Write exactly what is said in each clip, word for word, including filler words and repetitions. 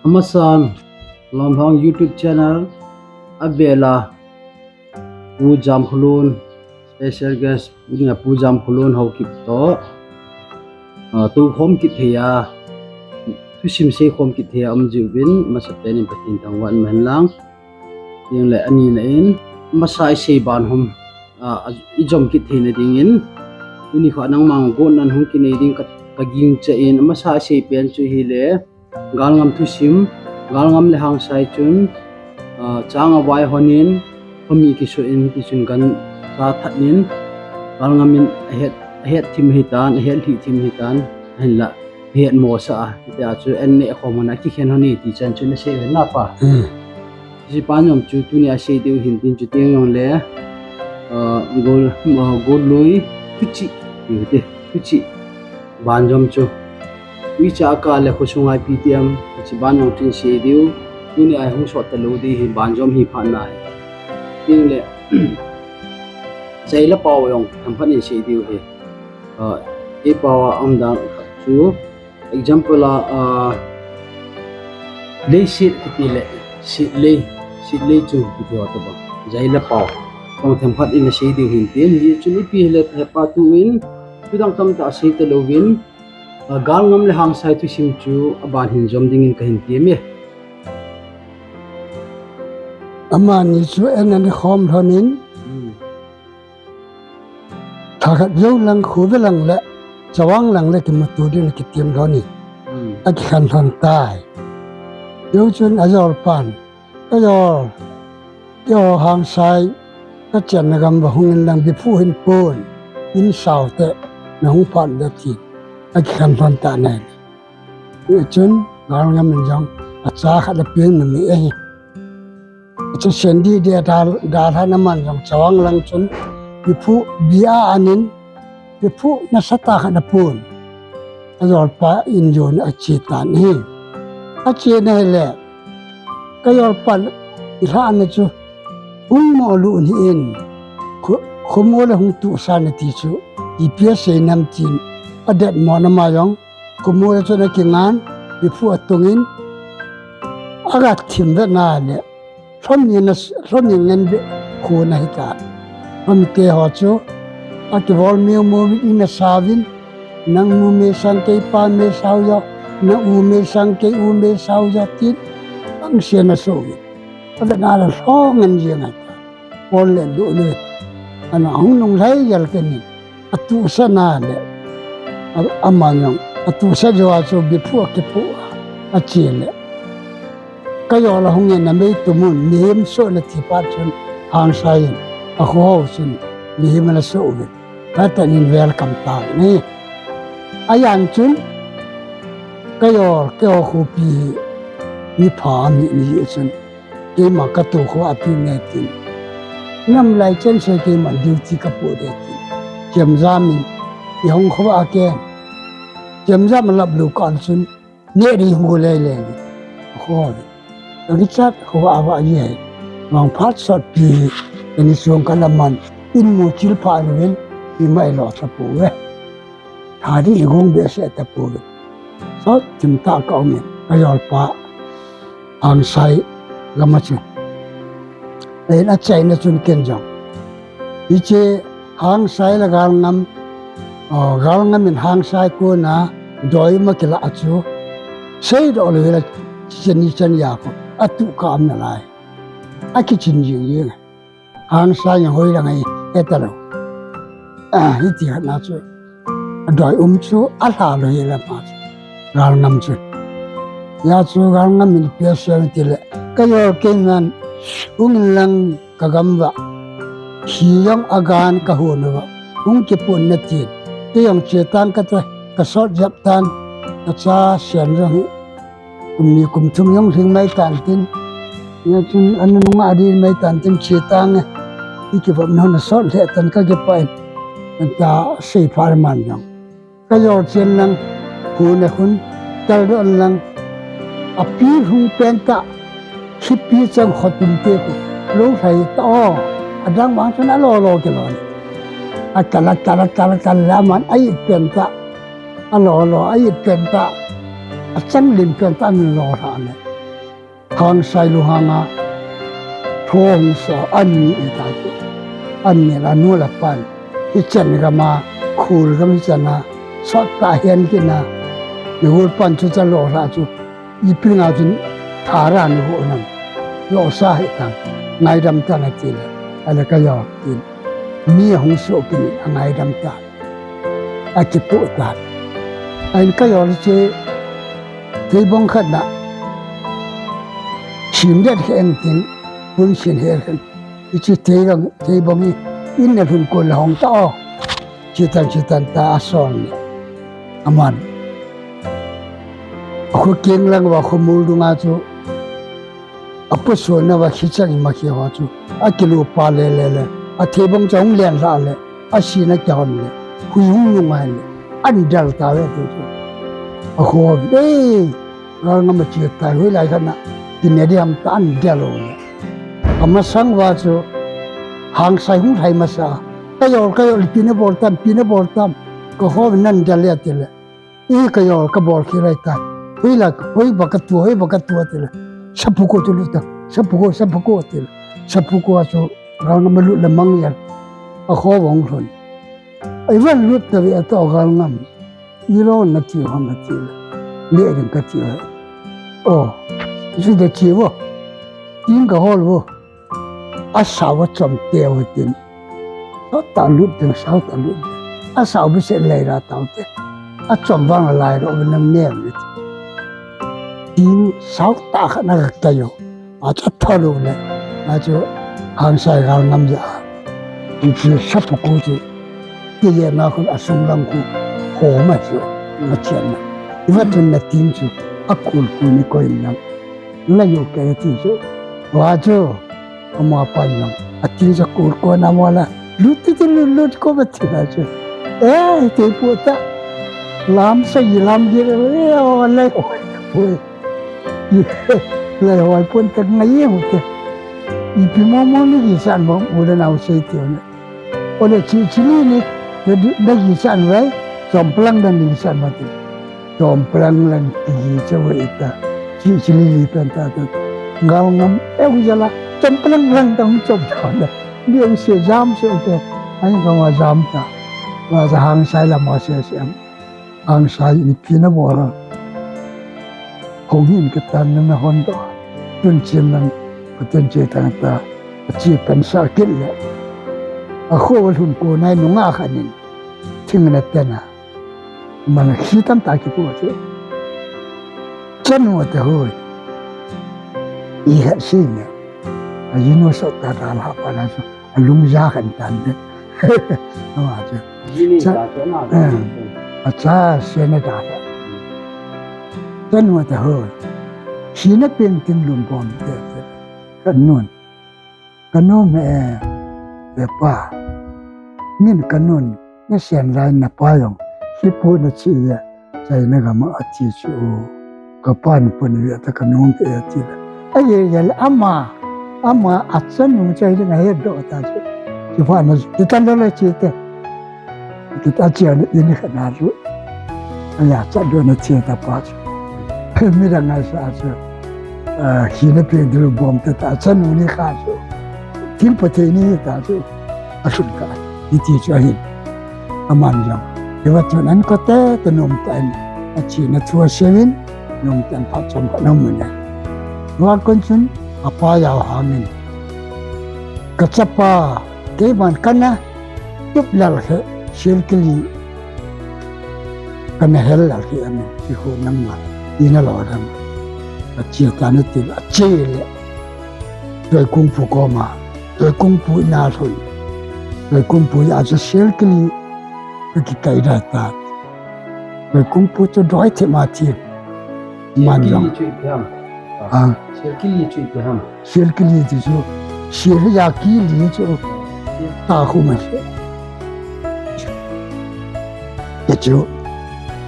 Amasan, Lomlhong YouTube channel, abela, Pu Jamkhulun, special guest, unia Pu Jamkhulun Haokip toh, ah, toukhom kit thei a, thusim seikhom kit thei a um jiuvin, masapen in Pathen thangvah in um hen lang. Tin le ani na in, masa isei ban hom, ah, ijom kit theina dingin, tuni kho nangma gotna hung kinei ding ka, kagingcha in, masa isei pen chu hile, Galngam thusim, Galngam le Hangsai chun, ah, chang avai honin, khomi kisuh in, tichun gancha that in, Galngam in ahet, ahet thim hitan, ahet lhih thim hitan, ahinla, ahet mosah a, hitia chu an neh khom hon a kikhen hon e, tichan chun asei hen na pa. Hmm. Hiche ban jom chu tunia sei diu hin tin chu teng jongle, ah, gol, ah, gollui thuchih, tiu te, thuchih. Ban jom chu. Uicha ka le khosunga ipi ti em, hiche ban jom chun sei diu, tunia hung sot talou di hi ban jom hi phat na hi. Tin le, Jaila pao jong, themkhat in sei diu hi. Ah, ei pao a um dan khat chu, example a, ah, leiset kiti le, setlei, setlei chu kiti ho tobang. Jaila pao. Tong themkhat in sei diu hin tin, hichun ipi hile hepa tu in, thudang tamtah sei talouvin, ah, Galngam le Hangsai thusim chu aban hin jom dingin kahin tem e. Amani chu an ana khom lhonin, Hmm. Thakhat jou lang, khuve lang le, Chavang lang le kimuto din akitem lhon in. Hmm. Akikhen lhon tai. Jou chun ajolpan, kajol, keiho Hangsai, kachenna gam uva hung in lang Biphu hin pon, in sao te, nahung phat le tin. Akikhen lhon tan ahi. Hichun, Galngam in jong, acha khat apeng nom e ahi. Acha sen didi a dal, dalhan aman jong Chavang lang chun, Biphu, bi a anin, Biphu nasatah khat apon. Ajolpa in jon ache tan ahi. Ache na hile, kajolpan ilhahna chu, hung mo lou hih in, kho, khomo le hung tuhsan ati chu, ipi asei nam tin, adetmo nama jong, khomo le chun akingan, Biphu atongin, aga thim ve na le, lhomi na, lhomi ngen ve khu na hita. Lhomite ho chu, akivol miu miu in asauvin, nang nu me sang kei pa me sao jo, nang u me sang kei u me sao jo tin, angse na souvin. Ave na le lhong ngen jeng ahi ta. Pol le du le. Ana hung nung lhai jal kenin. Atuhsa na le. A, aman jong. Atuhsa jo a chu Biphu akipoh a. Ache le. Kajol a hung in amei tumun. Mihem sohna ti phat chun. Hangsai in. Akhohou chun. Mihem ana soh uvin. Katan in welcome ta ni. Ajan chun. Kajol, keiho khopi. Mipha mi ni chun. Keima katoh kho a pi ne tin. Nam lai chen se keima duty kapoh de tin. Chemjam in, ihung kho a ken. Chemjam alap lou kah chun, neh ding hung go lele ni. Kho le. Kichat kho a va ye. Vang phat sot pi, kani suang kalaman. In mu chil pha ni ven, ima ilo sa pu ve. Tha ding igong behseh tapoi. Sot thim tah ka um in, ka jolpa Hangsai gam a chun. Ahin achaina chun ken jong. Hiche Hangsai le Galngam, oh, Galngam in Hangsai kona doi ma kila a chu. Seidoh lou hila cheni chenya ko. Atuh ka um nalai. Akichin jing jing. Hangsai in hoi lang ahi, he talou. Ah, hiti khat na chu. Adoi um chu, alha lou hi la ma chu. Galngam chu. Hia chu Galngam in ipi asei em tile. Ka jol kei nan, hung in lang ka gam uva. Khi jong agan ka hon uva. Hung kipun na tin. Kei jong che tan kate, ka sot jep tan. Ka cha sian jong hi. Kum ni kum thum jong lhing mai tan tin. Hia chun anunga adin mai tan tin che tange. Ikivop na hon asot lheh tan ka kipah in. Anta sei pha le man jong. Ka jol chen lang. Hu ne hun. Tal don lang. Api hung pen ta. Khipi chang khotum te khu. Lou lhai ta o. Adang bang chun alo lo kilon. Atal, atal, atal, atal le aman a it pen ta. Alo lo, a it pen ta. Achang lim pen ta, an lo lha ne. Hangsai lunghang a, tho hung sa, an ni e ta chu. An ni la nu la pan. Hichan gam a, khul gam hichan a, sot ta hen kin a, ni hul pan chu cha lo la chu. Ipi nga chun thara ni ho nam. Lo sa he tang. Ngaidam tan ati le. Ala ka yo tin. Mi hung so kin a ngaidam tan. A kipu tan. Ain ka yo le che. Thei bong khat na. Sim det he en tin. Hun sin he khan. Ichi thei bong, thei bong i. In na hun ko la hong ta o. Chitan, chitan ta a song ni. Aman. A khu keng lang va khu mul dunga chu. A pu suan na va khi chang i ma khi ho chu. A kilu pa le le le. A thei bong chang len la le. A si na kia hon le. Hui hung nung a le. An dal ta ve tu chu. A khu ve. Gal ngam a chia tai hui lai khan a. Kine di ham ta an dal o le. A masang va chu. Hangsai hung hai masa. Ka yol, ka yol, pi na bol tam, pi na bol tam. Ka ho nan dal ya ti le. I ka yol, ka bol khi lai ta. Hui la, hui ba ka tu, hui ba ka tu ti le. Sapu ko tu lu ta. Sapu ko, sapu ko ti le. Sapu ko a chu. Gal ngam a lu la mang ya. A ho vong lhun. Ai van lut ta ve a to gal ngam. I lo na ti ho na ti le. Ne ring ka ti le. O. Ju da ti vo. Tin ka hol vo. A sao a chom te vo tin. Sao ta lut ding, sao ta lut ding. A sao bi se lei ra tau te. A chom vang a lai ro nang nem ni. Tin sao ta kha na ka yo. A cha tha lo le. A chu hang sai gal ngam ya. Ti chi sa pu ku chu. Ti ye na khun a sung lang khu. Ho ma chu. Ma chen na. I va tun na tin chu. A kul kul ni ko in na. La yo ke ti chu. Wa chu. Ama pan nang. A ti sa kul ko na mo la. Lut ti ti lut lut ko ba ti la chu. Eh, te pu ta. Lam sa yi lam gi le. Eh, o le. Pu. Lai hoi pon tak ngai ye hu te. Ipi mo mo ni gi san mo u le nau sei ti ne. O le chi chi li ni, na di, na gi san wai, chom plang dan ni san ma ti. Chom plang lang ti gi che wai ta. Chi chi li li pen ta ta. Gal ngam e u jala, chom plang lang ta hung chom ta na. Ni u se jam se u te. Ai ka wa jam ta. Wa ja hang sai la ma se se am. Hang sai ipi na bol a. Hong hin ka tan na na hon do. Tun chin lang, ka tun che tang ta. A chi pen sa kit le. A kho lhun ko nai nu nga kha nin. Thing na te na. Man khi tam ta ki ko che. Chan wa te hoi. I ha si ne. A yin wa so ta ta la pa na so. A lung ja kan tan de. Ama chu. Yini cha, cha chu ama eh, a cha se na ta. Kan wa ta ho. Khi na pen tin lum bom te te. Kan nun. Kan nun me eh. Be pa. Min kan nun. Na sen lai na pa yong. Khi pu na chi ya. China gam a ati chu, ka pan pan ve ta ka nung ke ati la. A ye ye la ama, ama a chan nung chai ding a he do ta chu. Chu pa na ti tan lo le chi te. Ti ta chi an in kha na chu. A ya cha do na chi ta pa chu. Mi da ngai sa chu. A, khi na pe dru bom ta ta chan nung ni kha chu. Thil pa te ni ta chu. A sun ka. Ti ti chu a hin. Aman jong. Hiva chun an ko te, te nom tan. A chi na thua siavin, nom tan pha chom ka nom ne. Wa kon chun, a pa yau hangin. Ka chapa, kei ban kana, tup lal he, sil kili. Kana hel lal he, amin, ki ho nang ma, ina lo dam. A chi ta na til, a chi le. Doi kung pu ko ma. Doi kung pu na lhun. Doi kung pu ya chu sil kili. Ka ki kai da ta. Doi kung pu chu doi the ma thi. Man jong. Sil kili chu ipi ham? Ah. Sil kili chu ipi ham? Sil kili chu chu. Sil ya kili chu. Ta khu ma. Ke chu.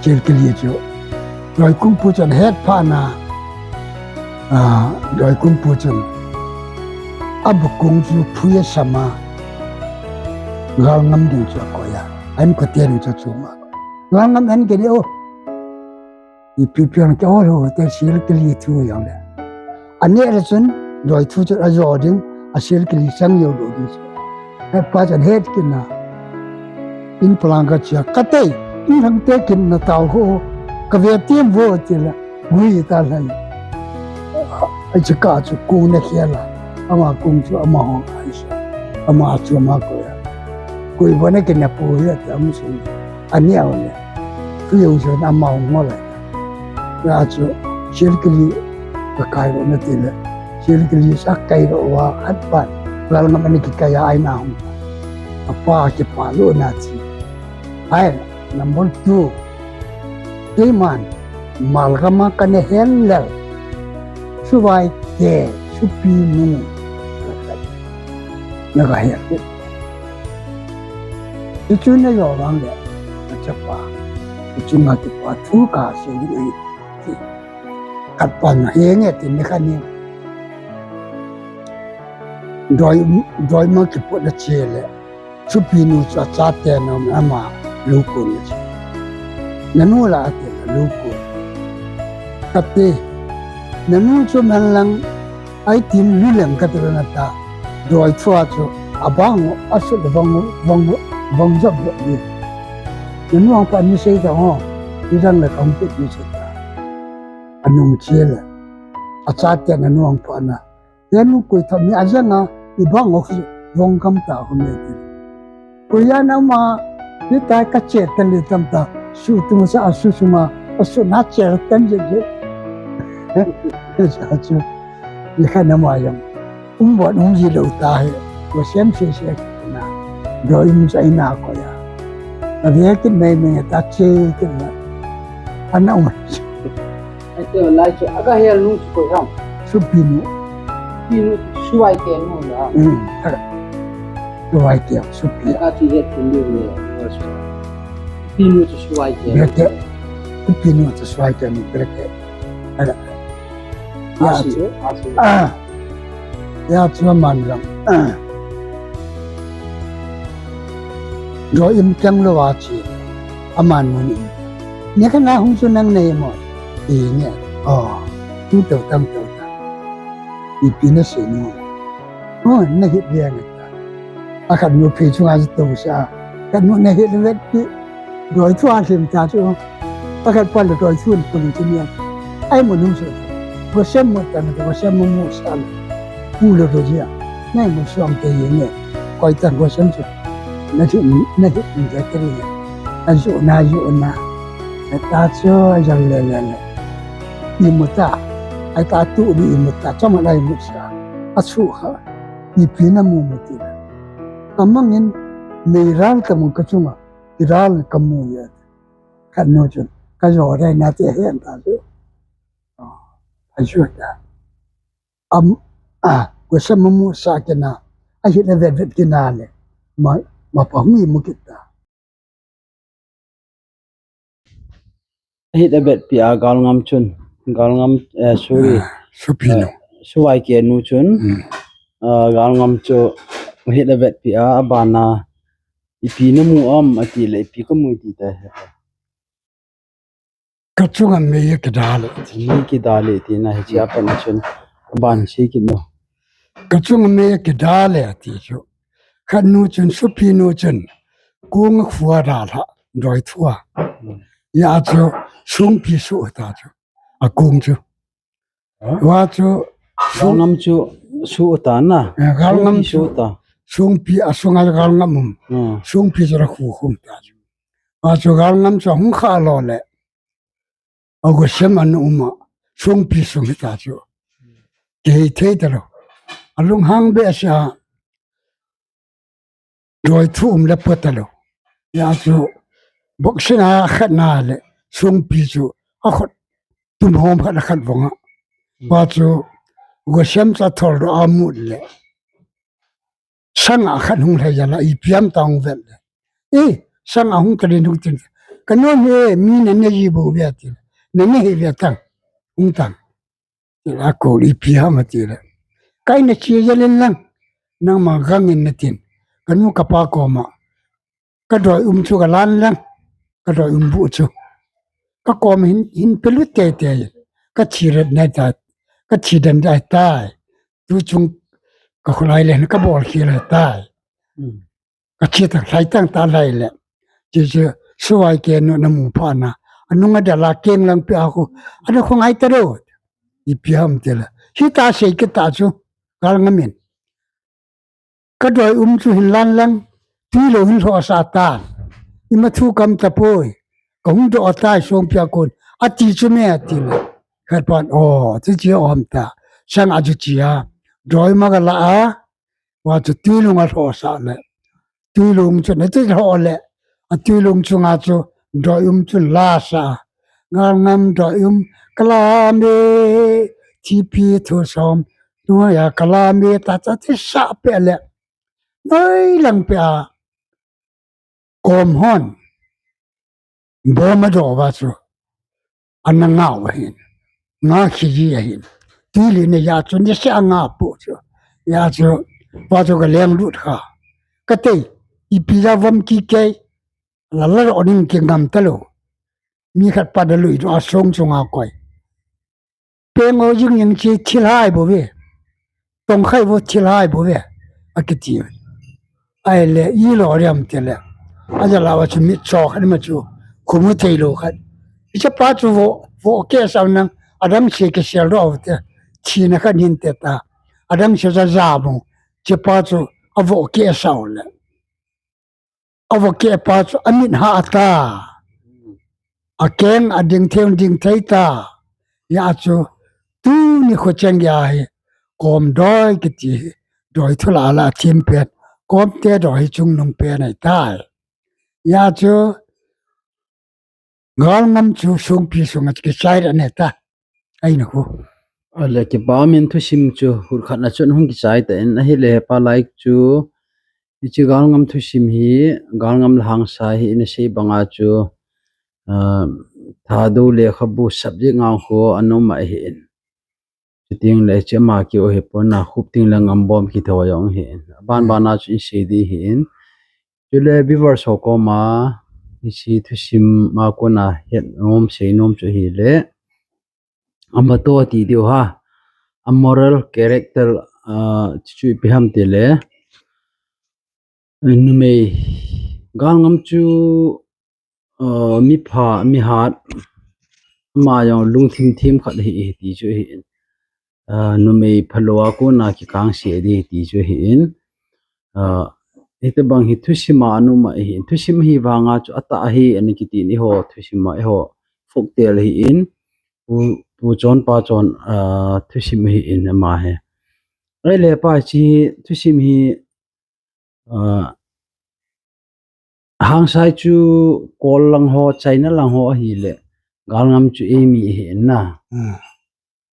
Sil kili chu. Doi kung pu chun het pha na. A, doi kung pu chun. A bu kung chu phui a sama. Gal ngam ding chu a koi a. An ko te ding chu chu ma. Gal ngam an ke ni o. Ipi piang ke o lo te sil kili thu yang le. Aneh le chun, doi thu chu ajo ding, a sel kili chang jou lou ding chu. Hepa chun het kit na. In palang ka chia, ka tei, in hang te kin na tao ho, ka ve tiam vo ti la, gui ta la. Ai chu ka chu kung na khia la, ama kung chu ama hong ai sa, ama chu ama ko ya. Kui bo na kin na pu ya ta mu sung. Aneh le. Thu jou chu ama hong mo la. Ya chu, sel kili ka kai lo na ti le. Sel kili sa kai lo wa hat pan. Lal ngam ani ki kai ai na hong. Apa ki pa lo na ti. Ai, number two. Keiman, Malgama ka ne hel lel. Suvai ke, supi nu. Na ka hel. Chu chu na jo vang le. Na chapa. Chu nga ki pa thu ka se ni. Kat pan he nge ti ni kha ni. Doi, doi ma ki pu na che le. Supi nu chu a chate na ma ama lu kun na che. Na nu la a te na lu kun. Ka te. Na nu chu man lang ai tin lu leng ka te na ta. Doi thua chu a bang a su le bang bang bang jap jap ni. Na nu ang pa ni sei ta ho. Ni dang le kang pe ni sei ta. A nung che le. A chate na nu ang pa na. Yanu koi tha mi ajanga i bang ofi vong kam ta ho me ti. Koi ya na ma ni tai ka che tan le tam ta su tu sa a su su ma a su na che tan je je. Sa chu ni kha na ma yang. Um bo um ji lo ta he. Ko sem se se na. Do um sa ina ko ya. Na ve kin me me ta che kin na. Ana um. Ai te lai chu, aga hel nu chu koi ham? Supi nu. Pi nu chu suai ke nu la. Hmm, aga. Suai ke, supi. Aga ti het kin ni le. Pi nu chu suai ke. Bete. Supi nu chu suai ke nu bete. Aga. Ya chu. Ah. Ya chu man lam. Ah. Doi im tang lo a chi. Aman mun im. Ni kha na hung chu nang nei mo. I nge. Oh. Tu to tam to tam. Ipi na sei nu. Oh, na hit ve nge ta. A khat nu phe chu nga to sa. Khat nu na hit ve pi. Doi thu a hlim ta chu. A khat pa le doi thu pun chu ni. Ai mo nu so. Ko sem mo ta na ko sem mo mo sa le. Pu lo ro jia. Nai mo suam te ye ne. Koi tan ko sem chu. Na chu, na chu, na chu, na chu, na chu, na. Na ta chu, a jal le le le. I mu ta. Ai ta tu ni i mu ta. Chama lai mu sa. A chu kha. Ipi na mu mu ti. Ka mangin mei ral ka mu ka chunga. I ral ka mu ye. Khat nu chun. Ka jo dai na te hen ta chu. A chu ta. Am, a, ko sa mu mu sa kina. A hit le vet vet kina le. Ma, ma pa hung i mu kit ta. A hit a vet pi a gal ngam chun. Gal ngam, eh, sorry. Ah, supi nu. Eh, suai ke nu chun. Hmm. Ah, gal ngam chu. A hit a vet pi a, a bana. Ipi na mu am, a ti le, ipi ka mu ti ta. Ka chunga mei a kida le. Mei kida le ti na hi chia pan chun. Ban si ki no. Ka chunga mei a kida le ti chu. Khat nu chun supi nu chun. Kung khua da la. Doi thua. Hmm. Ya chu sungpi su ta chu. A kung chu. Hah? Wa chu. Gal ngam chu su ta na. Eh, gal ngam chu. Sungpi su ta. Sungpi a sunga gal ngam um. Hmm. Sungpi chu la khu khum ta chu. A chu gal ngam chu hung kha lo le. A go sem an um a. Sungpi sung hi ta chu. Kei thei ta lo. A lung hang be sia. Doi thu um le pu ta lo. Ya chu. Boxing a khat na le. Sungpi chu. A khut. Tum hom khat a khat vong a. Wa chu. Go sem cha thol do a mut le. Sang a khat hung lhai jala ipi ham ta hung vet le. E, sang a hung kalin hung tin. Ka nom e, mi na ne ji bo ve a ti. Na ne hi ve tang. Hung tang. Ti la ko ipi ham a ti le. Kai na chi jalen lang. Nangma gang in na tin. Ka nu ka pa koma. Ka doi um chu ka lan lang. Ka doi um bu chu. Ka kom hin, hin pelu tei tei. Ka chi ret na ta. ka thi den dai tai. Tu chung ka khulai le ka bol khel tai. Ka thi tang lai tang ta lai le. Chi chi suai ke nu na mu pha na. Anung a da la keng lang pe a khu. Ana khu ngai ta ro. Ipi ham ti le. Hi ta sei ke ta chu. Gal ngam in. Ka doi um chu hin lan lang, tui lo hin lhoh sa tan. Ima thu kam ta poi. Ka hung doh tai song pia kon. A ti chu me a ti le. Khat pan, o, ti chi om ta. Sang a chu chi a. Doi ma ka la a. Wa chu tui lung a lhoh sa le. Tui lung chu na ti lhoh le. A tui lung chu nga chu doi um chu la sa. Gal ngam doi um ka la me. Ti pi thu som. Nuaia ka la me ta cha ti sa pe le. Noi lang pe a. Kom hon. Bo ma do va chu. Ana ngau ahin. Nga khi ji ahin. Ti li ne ya chu ni se a nga pu chu. Ya chu. Va chu ka leng lut kha. Ka tei. Ipi ja vam ki kei. La la ro ning ki ngam ta lo. Mi khat pa da lui chu a song chu nga koi. Peng o jing yang chi thil hai bo ve. Tong khai bo thil hai bo ve. A ki ti. Ai le i lo riam te le. A ja la wa chu mit cho khat ma chu. Khu mu thei lo khat. I cha pa chu vo, vo ke sau nang. A dang se ke sel ro te. Thi na khat hin te ta. A dang se ja ja mo. Che pa chu a vo ke sau le. A vo ke pa chu a mit ha ta. A keng a ding thei ding thei ta. Ya chu tu ni kho cheng ya hi. Kom doi ki ti hi. Doi thu la la thim pen. Kom te doi hi chung nung pen ai tai. Ya chu gal ngam chu sung pi sung a ki chai ra ne ta. Ai na khu. A le ki pa min thu sim chu hur khat na chun hung ki chai ta in a hi le pa like chu. Hi chi gal ngam thu sim hi, gal ngam la hang sa hi in a sei banga chu. A, tha do le kha bu subject ngang khu a nom a hi in. Chuting le chi ma ki o hi pon na khup ting le ngam bom ki tho yong hi in. Ban ban na chu in sei di hi in. Chu le viewers ho ko ma, hi chi thu sim ma ko na het nom sei nom chu hi le. Ama to ti diu ha. A moral character, a, chu ipi ham ti le. Numei. Gal ngam chu, a, mi pha, mi hat. Ma yong lung thim thim khat hi, hi ti chu hi in. A, numei phalo a ko na ki kang si di ti chu hi in. A, hi te bang hi thu sim a nom a hi in. Thu sim hi vanga chu a ta hi an ki ti ni ho thu sim a ho. Fok tel hi in. Pu, pu chon pa chon, a, thu sim hi in ama he. Ai le pa chi thu sim hi, a, hang sai chu Kol lang ho, China lang ho a hi le. Gal ngam chu ei mi hi in na.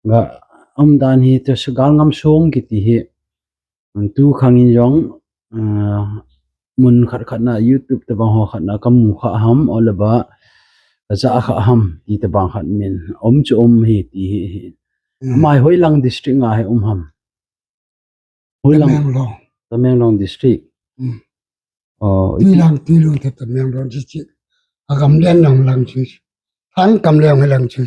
Ga, um dan hi te su gal ngam song ki ti hi. Tu khang in jong, a, mun khat khat na YouTube te bang ho khat na ka mu kha ham, o le ba, ka ja kha ham, ti te bang khat min. Om chu om hi ti hi hi. Mai hoi lang district nga hi um ham. Hoi lang. Tamenglong. Tamenglong district. O, Tui lang, Tui lung te Tamenglong district. A kam len lang lang chu. Thang kam len lang chu.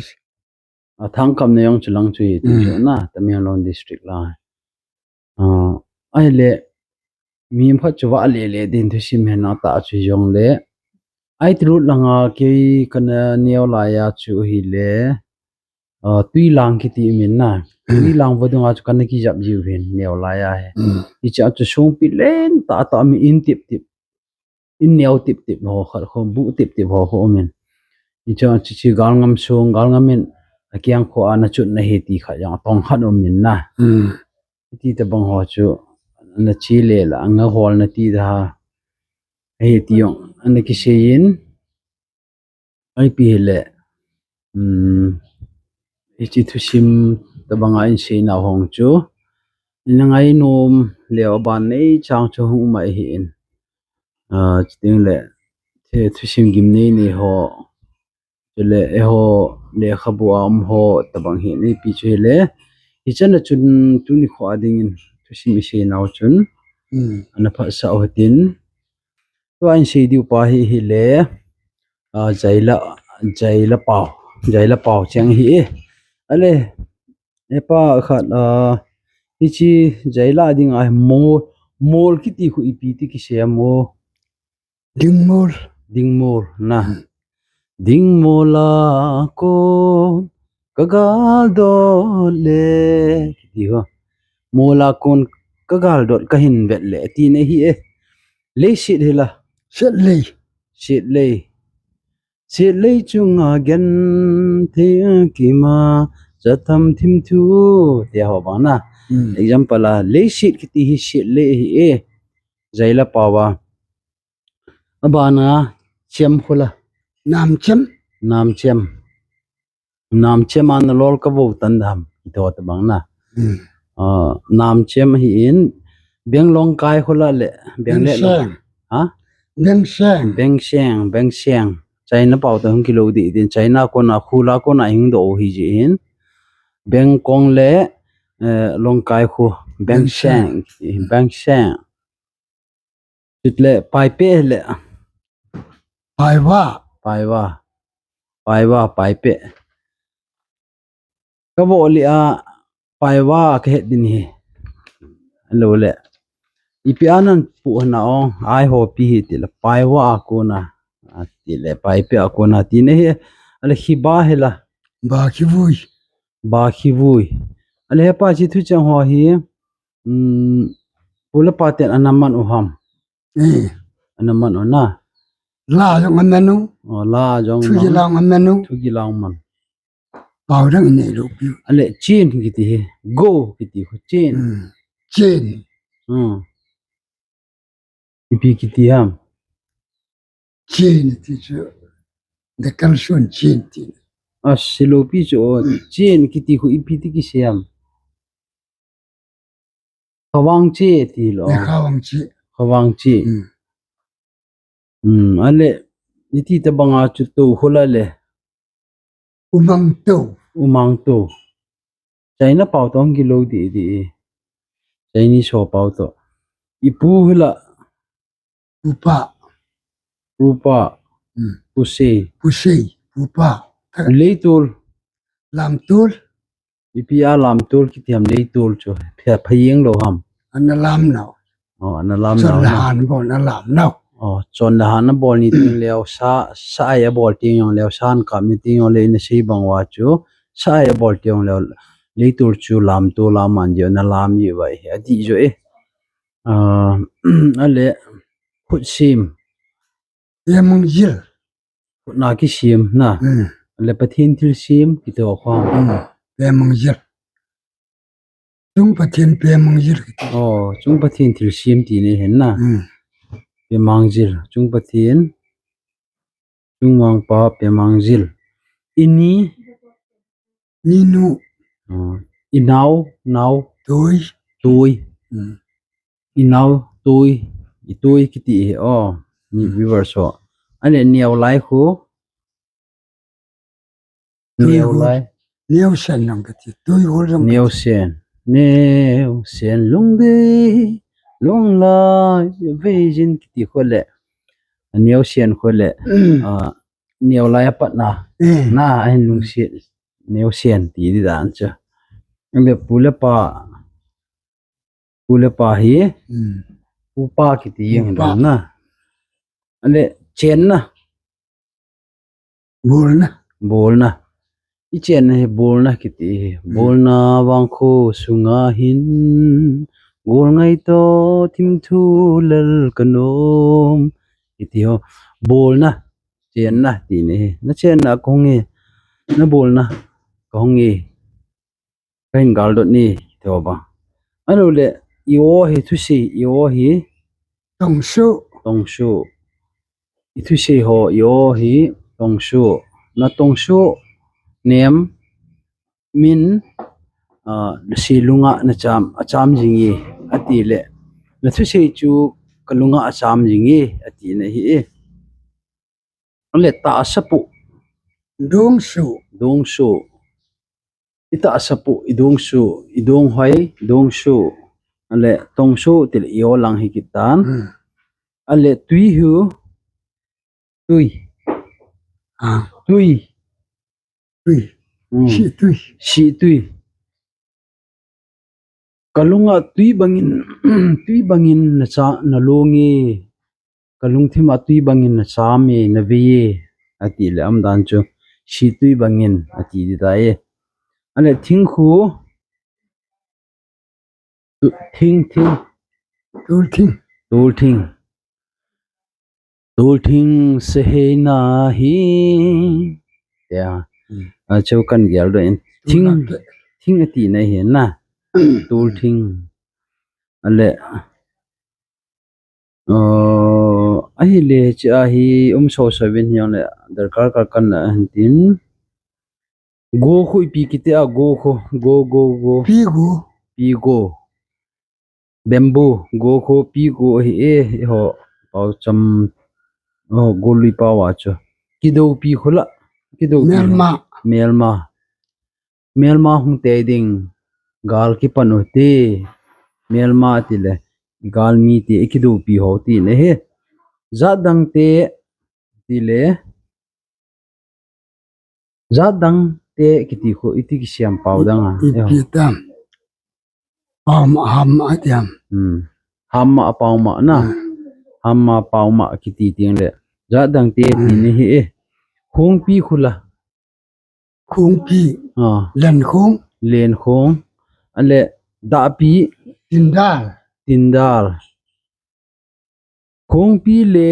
A thang kam ne yong chu lang chu hi ti chu na, Tamenglong district la. A, ai le, mi phat chu va le le din thu sim he na ta chu yong le. Ai tu lut langa kei kana neo la ya chu hi le. A, Tui lang ki ti min na. Tui lang va dunga chu kana ki jap jiu hin neo la ya he. Hi cha chu song pi len ta ta mi in tip tip. In neo tip tip ho khat kho, bu tip tip ho kho min. Hi cha chi chi gal ngam song, gal ngam min. A kiang kho ana chut na hi ti khat yang tong khat um min na. Ti te bang ho chu na chi le la, nga hol na ti da. Hi ti yong, ana ki se in. Ai pi hi le. Um, hi chi thu sim ta banga in se na hong chu. In ngai nom le ban nei chang chu hung mai hi in. A, chuting le, the thusim gim nei nei ho, chule eiho lekhabu a um ho tabang hi nei pi chu hile, hichan a chun tuni kho a dingin thusim i sei nau chun, ana phatsah u hitin, tua in sei diu pa hi hile, a, Jaila, Jaila Pau, Jaila Pau cheng hi e. Ale, Hepa khat, ah, hiche jaila dinga mol, mol kiti khu ipi ti kisei ham o. Dingmol. Dingmol na. Hmm. Dingmol a kon ka galdot le. Kiti ho. Mol a kon ka galdot ka hin vet le. Tina hi e. Leiset hi la. Setlei. Setlei. Setlei chunga genthei a kima, jatham thimthu, tia ho bang na. Hmm. Example a, leiset kiti hi setlei hi e, jaila pao a. Abana, chem khu la. Namchem. Namchem. Namchem a na lol ka vo tan dam, ito ta bang na. Hmm. Ah, namchem hi in, beng longkai khu la le, beng le lo. Bengseng. Ha? Bengseng. Bengseng, bengseng. China pao ta hung kilo di din, China kona, khula kona hing do hi ji hin. Beng kong le, eh, longkai khu, bengseng, bengseng. Chule paipe le. Paiva. Paiva. Paiva, paipe. Ka vo le a, paiva ka het din hi. Lo le. Ipi anan pu na ong, ai ho pi hi ti le, paiva a kona. A ti le, paipe a kona ti ne hi. Ale khiba hi la. Ba khivui. Ba khivui. Ale hepa chi thu chang ho hi. Um, pu le pa ten ana man u ham. Eh. Ana man u na. La jong ana man u. Oh, la jong. Thuji lang ana man u. Thuji lang man. Pao dang inei lou piu. Ale chen kiti hi. Go kiti khu chen. Hmm. Chen. Hmm. Ipi kiti ham. Chen ti chu. Da kalson chen ti. A silo pi chu o, chen kiti khu ipi ti kisei ham. Khawang che ti lo. Ne khawang che. Khawang che. Hmm. Hmm, ale, iti ta banga chu to khu la le. Umang to. Umang to. China pao to hung kilo di di. Chinese ho pao to. Ipu hi la. Pupa. Pupa. Hmm. Pusei. Pusei. Pupa. Leitul. Lamtul. Ipi a lamtul kiti ham leitul chu. Pha, pha jeng lou ham. Ana lam nau. Oh, ana lam nau. Chon le han bol ana lam nau. Oh, chon le han abol ni ting leo sa, sa ai abol ting jong leo san kap ni ting jong le ina sei bang uva chu. Sa ai abol ting jong leo leitul chu lamtul lam man jeh ana lam ji uva hi. Ati jo e. Ah, ale khut sim. Pe mangjil. Khutna kisim na. Hmm. Ale Pathen thilsim kiti ho kho. Hmm. Pe mangjil. Chung Pathen pe mangjil kiti. Oh, chung Pathen thilsim ti ne hen na. Hmm. Pe mangjil. Chung Pathen. Chung mangpa pe mangjil. Ini. Ninu. Ah, inao, nao. Tui. Tui. Hmm. Inao, tui. Itui kiti hi, oh. Ni viewers ho. Ane neo lai khu. Tui neo lai. Neo sen long kiti. Tui khu long. Neo sen. Neo sen long de. Long lai. Vejin kiti khu le. Neo sen khu le. Hmm. Ah, neo lai apat na. Hmm. Na, ahin lungset. Neo sen ti di dan chu. Ande pu le pa. Pu le pa hi. Hmm. Pu pa kiti jeng dan na. Ande chenna. Bolna. Bolna. I chenna hi bolna kiti hi. Hmm. Bolna vangkho sunga hin. Gol ngai to thim thu lel ka nom. Kiti ho. Bolna. Chenna ti ne hi. Na chenna ka hung e. Na bolna ka hung e. Ka hin galdot ni, ti ho ba. Alo le, i o hi thusei, i o hi. Tongsu. Tongsu. I thusei ho, i o hi, tongsu. Na tongsu, nem, min, ah, na si lunga na cham, a cham jing e, ati le. Na thusei chu ka lunga a cham jing e, ati na hi e. Ale tahsa pu. Dungsu. Dungsu. I tahsa pu, i dungsu, i dunghoi, dungsu. Ale tongsu, ti le i o lang hi kitan. Hmm. Ale tui hu. Tui. Ah. Tui. Tui. Hmm. Si tui. Si tui. Kalunga tui bangin, tui bangin na cha, na lunge. Kalungthima tui bangin na chame, na veye. Ati le aum dan chu, si tui bangin, ati di tai. Ale thing khu, tu-, thing, thing. Tul thing. Tul thing. Tul thing sehei na hi. Ya. Hmm. A chu kan gel do in. Tul thing, thing ati na hi na. Tul thing. Ale. Uh, ahile chi ahi um so seven hi ang le darkar kar kan na hin tin. Go khu ipi kiti a go khu, go, go, go. Pi go. Pi go. Bamboo, go khu pi go hi e, ho, pau cham, ho, go lui pau a chu. Kido pi khu la, kido pi. Melma. Melma. Melma hung te ding, gal kipan u te, melma ti le, gal mi ti, kido pi ho ti ne he. Jat dang te, ti le, Jat dang te kiti khu iti kisiam pau dang a. Ipi tam. Pau ma ham a tiam. Hmm. Ham ma a pau ma na. Hmm. Ham ma pau ma kiti ting le. Jat dang te ti ni hi e. Khungpi khu la. Khungpi. Ah. Len khung. Len khung. Ale dahpi. Tindal. Tindal. Khungpi le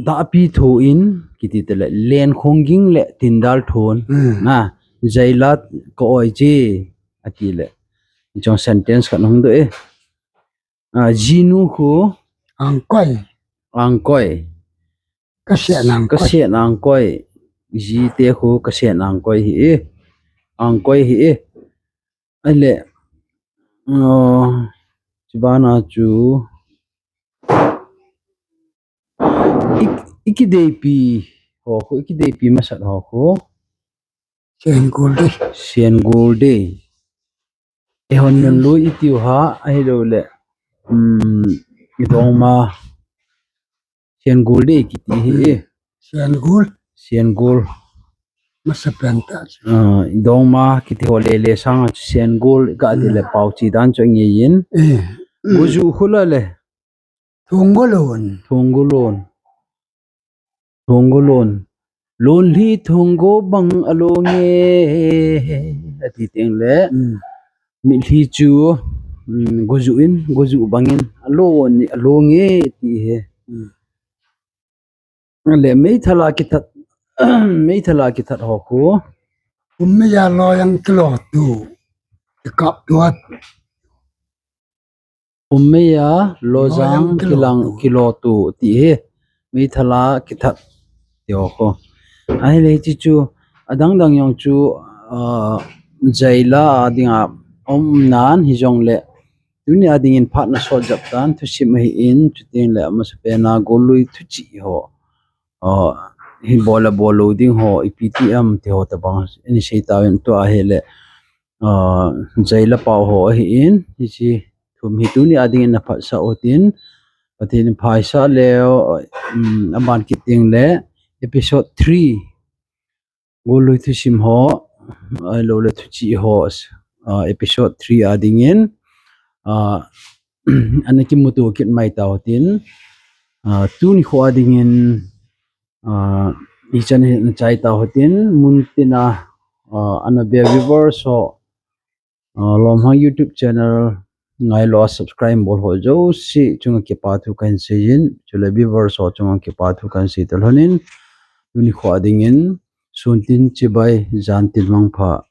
dahpi tho in, kiti te le, len khung ging le tindal thon. Hmm. Na, jaila ka oi che, ati le. Chong sentence ka nung do e. A, jinu khu. Angkoi. Angkoi. Ka se nang koi. Ka se nang koi. Ji te khu ka se nang koi hi e. Angkoi hi e. Ale. Oh, chibana chu. Ik-, ikideipi ho khu, ikideipi masat ho khu. Sen gul de. Sen gul de. Ehon nun lui itiu ha, ahilou le. Um, idong ma. Sen gul de kiti hi e. Sen gul. Sen gul. Masa pen ta. Ah, idong ma kiti ho le le sang sen gul ka ti le pau chi dan chu nge yin. Eh. Guju khu la le. Thunggo lon. Thunggo lon. Thunggo lon. Lon hi thunggo bang a lo nge. Ati teng le. Hmm. Mitlhi chu, um, guju in, guju bangin, a lo ni, a lo nge ti he. Hmm. Le meithala kithat, meithala kithat ho khu. Ummeya lo yang kilo tu, kikap tuat. Ummeya lo yang kilang kilo tu ti he. Meithala kithat ti ho khu. Ahile chi chu, adang dang jong chu, ah, jaila a dinga um nan hi jong le. Tuni a dingin phat na sot jap tan, thusim ahi in, chuteng le amasa pen a golui thuchih ho. Ah, hi bol a bol lou ding ho, ipi ti em ti ho tabang, ani sei tauvin tua hi le, ah, jaila pau ho ahi in, hichi thum hi tuni a dingin na phatsah u tin, Pathen in phatsah leu, um, aban kit ding le, episode three. Golui thusim ho, ahilou le thuchih ho, ah, episode three a dingin, ah, ana kimuto kit mai tau tin, ah, tuni kho a dingin, ah, ichan hi na chai tau tin, mun tina, ah, ana be viewers ho, Ah, Lomhang YouTube channel ngailou a subscribe bol ho jouse chunga kipa thu kahin seiyin, chule viewers ho chunga kipa thu kahin sei talhonin, tuni kho a dingin, sun tin chibai, jan tin mangpha.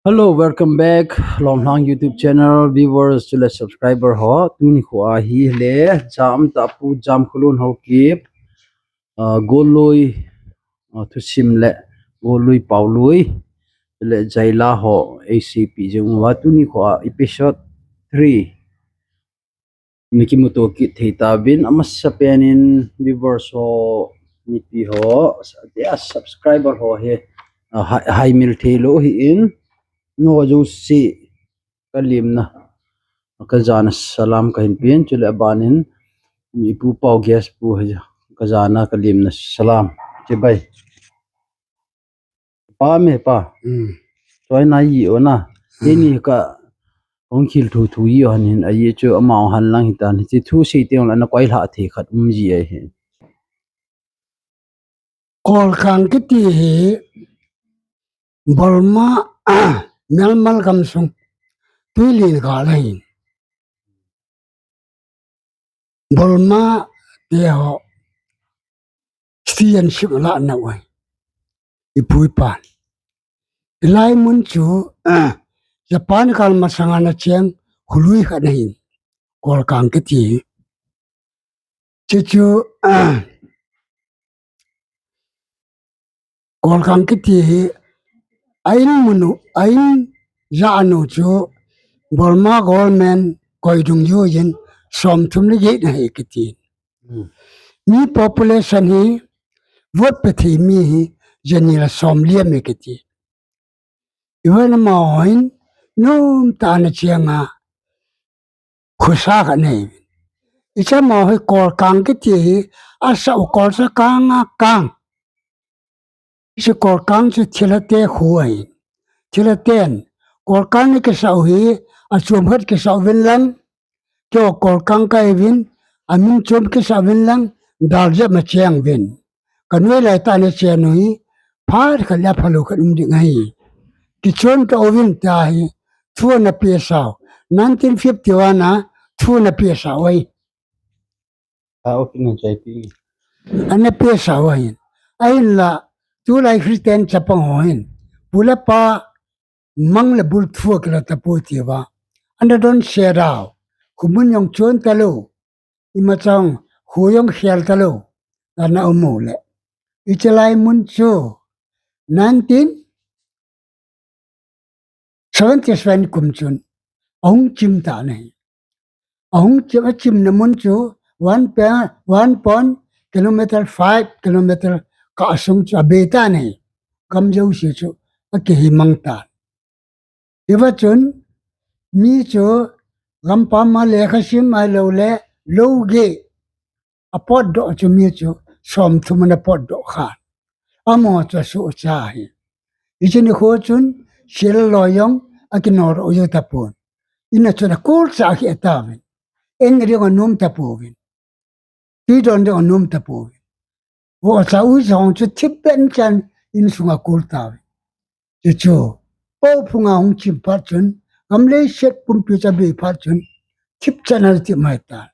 Hello, welcome back. Lomhang YouTube channel viewers chule subscriber ho. Tuni kho a hi le, jam tapu, jam khulun ho kip. Ah, golui, ah, thusim le, golui paolui. Le jaila ho, A C P jong wa tuni kho a episode three. Na kimuto kit thei tauvin, amasa pen in viewers ho, mipi ho, a subscriber ho hi, ah, hai, haimil thei lou hi in, no jouse kalimna. Ka jana salam kahin pen, chule abanin, ipu pau guest pu hi, ka jana ka limna salam. Chibai. Pa me pa. Hmm. Choi na yi o na. Hmm. Teni ka, kong khil thu thu yi o han hin, ayi chu ama o han lang hitan. Chi thu sei te ong la na koi lha the khat um ji ai hin. Kolkang kiti hi Burma, Myanmar gam sung tuilin gal ahin. Burma te ho citizenship la na u ahi. Ipu ipan. Ilai mun chu, Japan gal masanga na cheng khului khat ahin. Kolkang kiti. Chuchu, Kolkang kiti hi, a in mun u, a in ja nu chu, Burma government koi dung yu yin, som thum le get na hi kiti. Hmm. Mi population hi, vote pe thei mi hi, jani la som liam e kiti. Ivan ama hoin, num ta na chiang a, khusa kha nei. Icha ma hoi Kolkang kiti hi, asa u Kolsa kang a kang. Ichi Kolkang chu thilha te khu ahin. Thilha ten, Kolkang ni kisa u hi, a chom hat kisa u vin lang. Kio Kolkang kai vin, a min chom kisa u vin lang, dal jep ma chiang vin. Ka nuai lai ta na chiang nu hi, phat kha le pha lo kha um ding ahi. Kichon ka u vin ta hi, thu na pe sao. Nineteen fifty-one a, thu na pe sao ai. A, okay, na chai pi. Ana pe sao ahin. Ahin la, tulai Christian chapang ho hin. Pu le pa mang le bul thu a kila ta pu ti va. Ana don se dau. Khu mun yong chon ta lo. Ima chang, khu yong khial ta lo. Ana umu le. Ichi lai mun chu. Nineteen seventy-seven kum chun, ahung chim ta nei. Ahung chim, a chim na mun chu, one pe, one point kilometer, five kilometer ka sung chu a be ta nei. Kam jo si chu, a kihi mang ta. Iva chun, mi chu, gam pa ma le kha sim ai lo le, lo ge. A pot do chu mi chu, som thum na pot do kha. Amo chu su cha hi. Ichi ni kho chun, sil lo yong, a ki nor o yo ta pon. Ina chu na kul cha khi ta vin. En ri ngo num ta po vin. Ti don ri ngo num ta po vin. Vo cha u cha hong chu thip pen chan in sunga kul ta vin. Chu chu. Po phunga hong chim phat chun, gam le set pum pi cha be phat chun, thip cha na ti mai ta.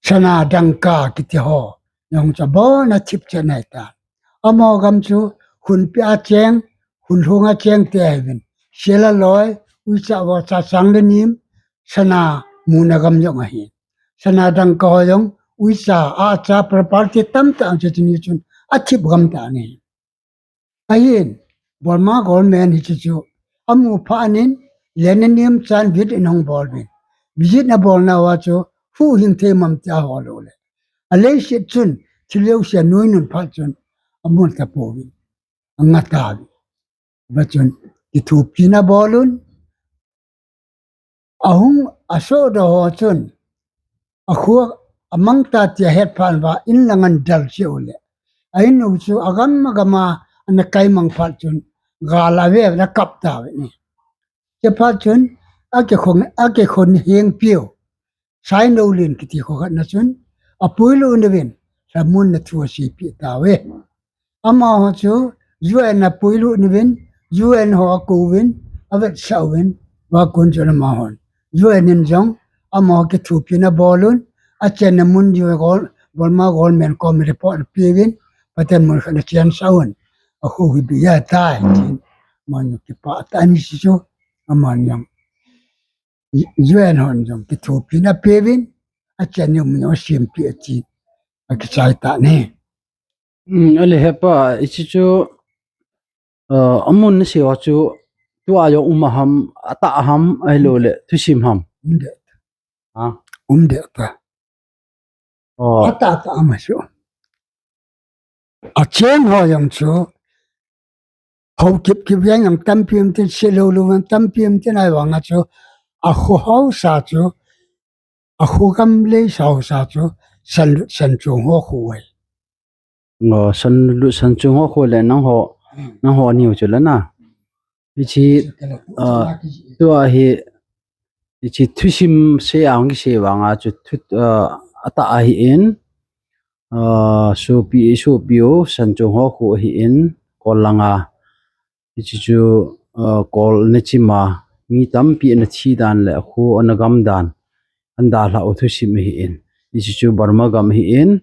Sana dangka kiti ho, yong cha bo na thip cha nai ta. Amo gam chu, hun pi a cheng, hun hung a cheng te ai vin. Sela loi, ui cha vo cha chang le nim, sana mu na gam yong ahi. Sana dangka ho yong, ui cha a cha property tam ta ang cha chini chun, a thip gam ta ni. Ahin, Burma government hi chu chu, amu pha anin, Lenna niam chan visit in hong bol vin. Visit na bol na wa chu, hu hing thei mam tia ho lo le. A lei sit chun, thileu sia nui nun pha chun, amun ta po vin. Anga ta vin. Va chun, ki thu pi na bol un, Ahung aso do ho chun, a khu a mang ta tia het phan va in lang an dal chiu le. A in u chu a gam a gam a ana kai mang phat chun, gal a ve na kap ta ve ni. Che phat chun, a ke khong, a ke khon heng piu. Sai no lin kiti kho khat na chun, a pui lu na vin, la mun na thu a si pi ta ve. Amaho chu U N a puilut uvin, U N ho akouvin, avetsah uvin, vakun chun amahon U N in jong amaho kithopina abolun, achenna mun U N gol, Burma government kom report apeuvin, Pathen mun khat achen sah un, akhoh hi bia tai, tin. Amahon kipah tah in hichu, amahon jong U N hon jong kithopina apeuvin, achenna mun jong asempeh atin, akichai tan ahi. Um, ale hepa, hiche chu, uh, amun nasei ho chu, tua jong um a ham, atah a ham, ahilouleh, thusim ham? Um deh. Ha? Um deh ta. Oh. Atah tah a um ahi chu. Acheng ho jong chu, hou kip kip jeng jong tampi um tin, se lou lou jong tampi um tin, ahivang a chu, akho hausa chu, akho gam leisa hausa chu, San, Sanchong ho khu ai. Ngo, Sanlut Sanchong ho khu le nangho, nangho niu chu le na. Hichi, ah, tua hi, hichi thusim se ang kise vanga chu thu, ah, atah ahin, ah, sopi, sopi u, Sanchong ho khu ahin, Kol langa. Hichi chu, ah, Kol nachima, mi tampi anathi dan le, akho anagam dan, andalhah u thusim ahin. Hichi chu Burma gam ahin,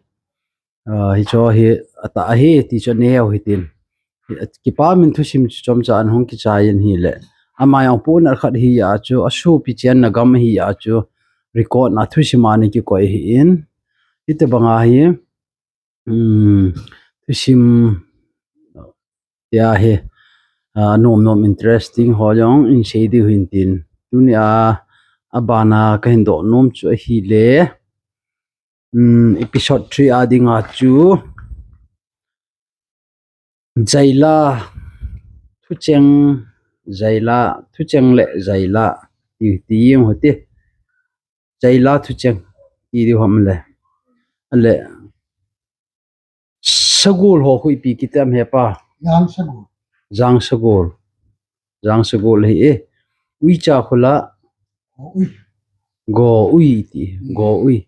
ah, hicho hi atah ahi, ti chu aneo hitin. Kipa min thusim chu chomcha an hung kichai in hile. Ama jong puna khat hi a chu, asopi chenna gam hi a chu, record na thusim a ana kikoi ahin. Hiti banga hi, um, thusim tia hi, ah, nom nom interesting ho jong in sei diu hin tin. Tunia, abana kahin doh nom chu ahile, um, episode three a dinga chu, Jaila, thucheng, Jaila, thucheng le Jaila, ti, ti jeng hite. Jaila thucheng, ti diu ham le. Ale, sagol ho khu ipi kiti ham hepa? Jang sagol. Jang sagol. Jang sagol hi e. Uicha khu la. Go ui. Go ui ti. Mm. Go ui.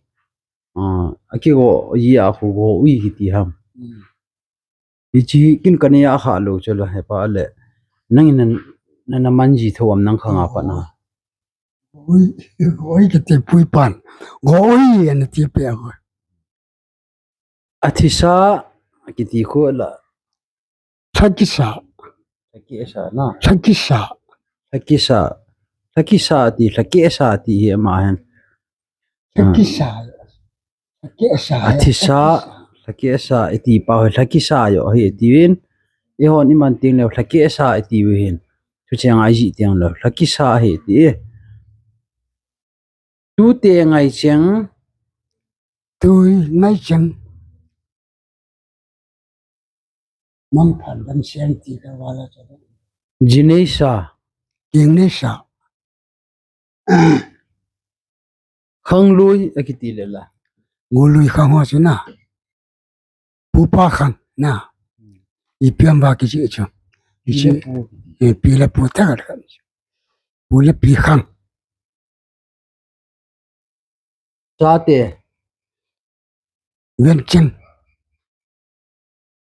Ah, akigo ji a khu go ui kiti ham. Mm. Hichi kin kanei a kha lou chu la hepa le. Nangin na, na, naman ji tho am nang khanga pat na. Go ui, go ui kiti pui pan. Go ui ana ti pe a go. Athisa kiti khu la. Lhakisa. Lhakisa na. Lhakisa. Lhakisa. Lhakisa ti, lhakisa ti hi ama hen. Lhakisa. Lhakisa. Athisa, lhakisa, iti pa ho, lhakisa jo hi iti vin. Ihon iman teng leu, lhakisa iti vin. Thucheng a iji teng leu, lhakisa hi iti. Tute ngaicheng. Tu ngaicheng. Mangphan Vansiang ti ka vala cha. Jineisa. Jineisa. Khanglui akiti le la. Ngului khang ho chu na. Pupa khang na. Ipi ham va kichi chu. Kichi. Pi le pu. Eh, pi le pu ta ka. Pu le pi khang. Chate. Vencheng.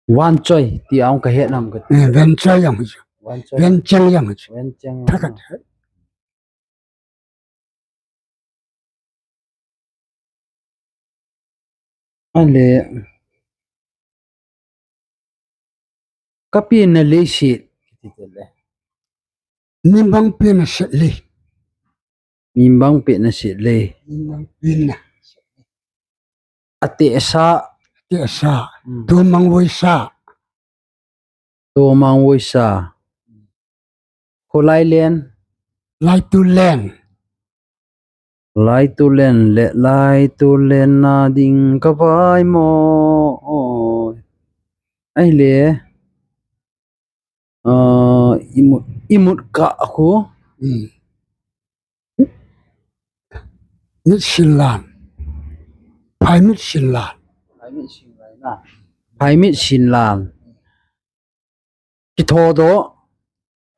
Vanchoi, ti ang ka het nam ka. Eh, Venchoi yang chu. Vanchoi. Vencheng yang chu. Vencheng. Thakat. Ale. Ka pi na le si. Min bang pi na se le. Min bang pi na se le. Min bang pi na. Ate sa. Ate sa. Hmm. Tu mang voi sa. Tu mang voi sa. Kholai len. Lai tu len. Lai tu len le, lai tu len na ding ka vai mo. Ai le. Ah, imut, imut ka khu. Hmm. Mit sin lan. Phai mit sin lan. Phai mit sin lan. Phai mit sin lan. Kitho do.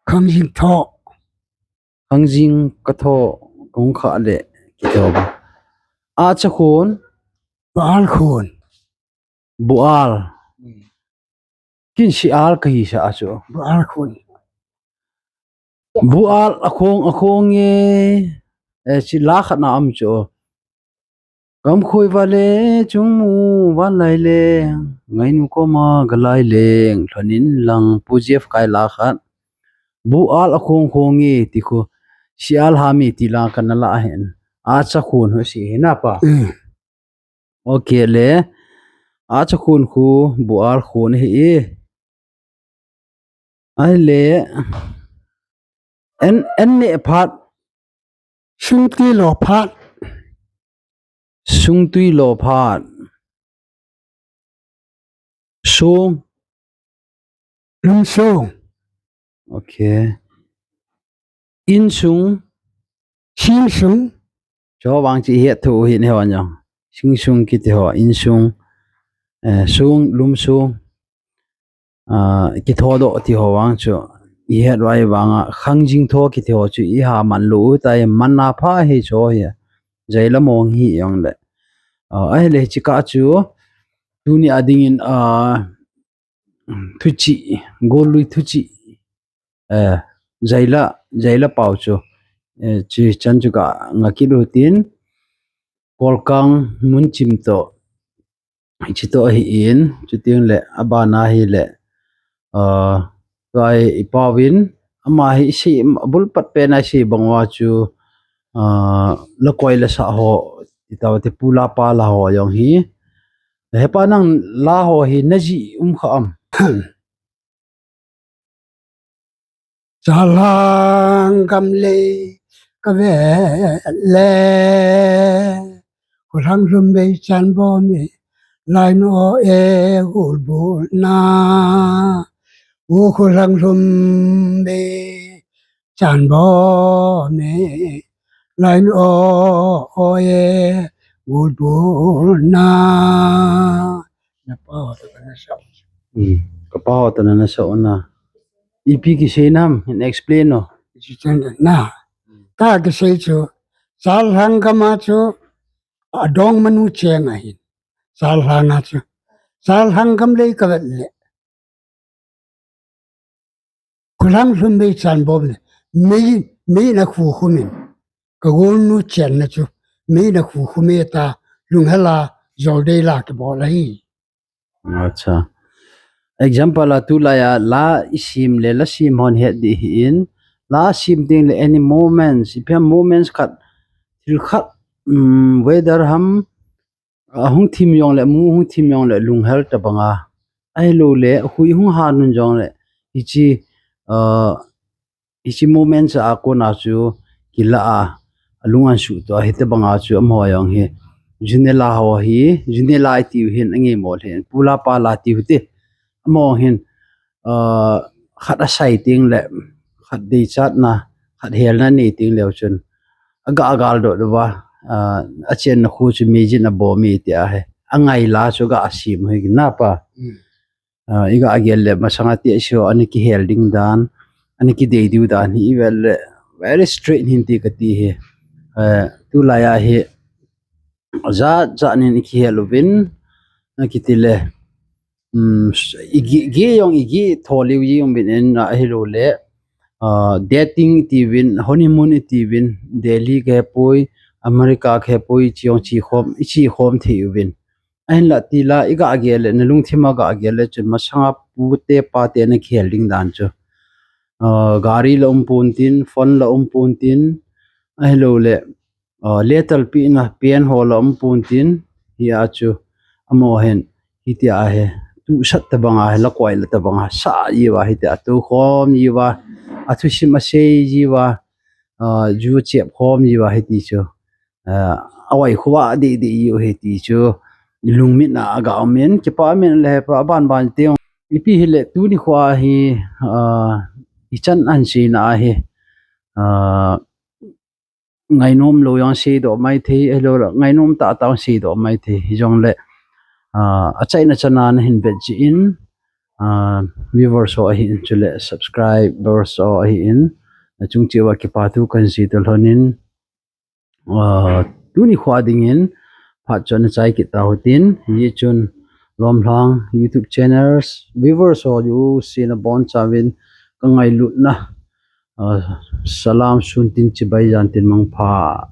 Khangjing tho. Khangjing ka tho. Kong kha le. Kitho ba. A cha khun. Ba al khun. Bual. Kin si al ka hi sa a chu. Bual khun. Bual a khong, a khong e. Eh, si la khat na am chu. Kam khoi va le, chung mu, van lai le. Ngai nu ko ma, ga lai le. Lhonin lang, pu Jeff kai la khat. Bual a khong khong e, ti khu. Si al ha mi ti la ka na la hen. A cha khun ho si he na pa. Mm. Ok le. A cha khun khu, bual khun hi e. Ai le. En, en ne phat. Sungtui lo phat. Sungtui lo phat. Sung. Lungsung. Ok. Insung. Sing sung. Chu vang chu ihet thou hin he wan jong. Sing sung kiti ho, in sung, eh, sung, lum sung, ah, kitho doh ti ho vang chu. Ihet vai vang a, khang jing tho kiti ho chu iha man lou tai, man na pha hi chu hi. Jaila mong hi jong le. Ah, ahile chika chu, tuni a dingin, ah, thuchih, gollui thuchih, eh, jaila, jaila pau chu, eh, chi chan chu ka nga kit u tin, Kolkang mun chim to, chi to hi in, chu ting le, abana hi le, ah, tuai i pau in, ama hi si, bul pat pe na si bang wa chu, ah, la koi la sa ho, ti tau te pu la pa la ho jong hi, Hepa nang la ho hi na ji um kha am. Chalhang gam lei ka ve le. Khulhang lhum bei chan bo mi. Lai no e gul bu na. U khulhang lhum bei Chan bo me, lai no o, o e, gul bu na. Na pa ho to na sa. Hmm. Ka pa ho to na na sa na. Ipi kisei nam, hin explain o. Kisei chan na. Ka kisei chu, Chalhang gam a chu, adong manu cheng ahin. Chalhang a chu. Chalhang gam lei ka vet le. Khulhang lhum bei chan bom le, mei, mei na khu khu min. Ka gol nu chen na chu, mei na khu khu me ta, lunghel a, jol dei la ke bol ahi. Acha. Example a tulai a, la i sim le, la sim hon het di hi in, la sim ding le any moments, ipian moments khat, thil khat, um, weather ham, a hung thim jong le, mu hung thim jong le, lunghel ta banga. Ahilou le, hui hung ha nun jong le, hichi, uh, hichi moments a kona chu, kila a, alung an su to, hita banga chu, amaho jong hi, Junela ho hi, Junela i tiu hin, ange mo le hin, pula pa la tiu te, amaho hin, uh, khat a sai ting le, khat dei chat na, khat hel na nei ting le chun, aga agal do do ba, uh, a chen na khu chu mei jin a bo mi ti a he. A ngai la chu ga a sim hoi na pa. Mm. Uh, i ga a gel le masanga ti a sio ani ki hel ding dan, ani ki dei diu dan hi i vel le very straight hin ti ka ti he. Uh, tulai a he, Jat jat nin i kihel uvin, na kiti le. Um, i gi, gi jong i gi tholiu ji jong bin en na ahilou le. Uh, dating i ti uvin, honeymoon i ti uvin, Delhi ke pui, America ke pui, chi jong chi khom, i chi khom thei uvin. Ahin la ti la, i ga gel le, na lungthim a ga gel le, chun masanga pu te pa te na kihel ding dan chu. Uh, gari la um pun tin, phone la um pun tin, ahilou le. Uh, letter pi na pen ho la um pun tin, hi a chu, amaho hin, hi ti a he, tu sat ta banga he, la koi la ta banga, sa ji va, hi ti a tu khom ji va, a thu sim a sei ji va, uh, ju chep khom ji va, hi ti chu, uh, a wai khuwa di di ji u hi ti chu, lungmit na a ga um in, kipa min le pa ban ban te, ipi hi le tu ni khuwa hi, uh, i chan an si na hi, uh, ngainom lou jong sei doh mai thei, ahilou le, ngainom tah tah jong sei doh mai thei, hi jong le, ah, a chaina chana na hin vet ji in, ah, viewers ho ahi in, chule subscribers ho ahi in, na chung cheh uva kipa thu kan sei to lhon in, ah, tuni khuwa ding in, phat chu ana chai kit tau tin, hi chun lom lhang YouTube channels, viewers ho jouse na bonchauvin ka ngailutna, ah, salam sun tin chibai jan tin mangpha.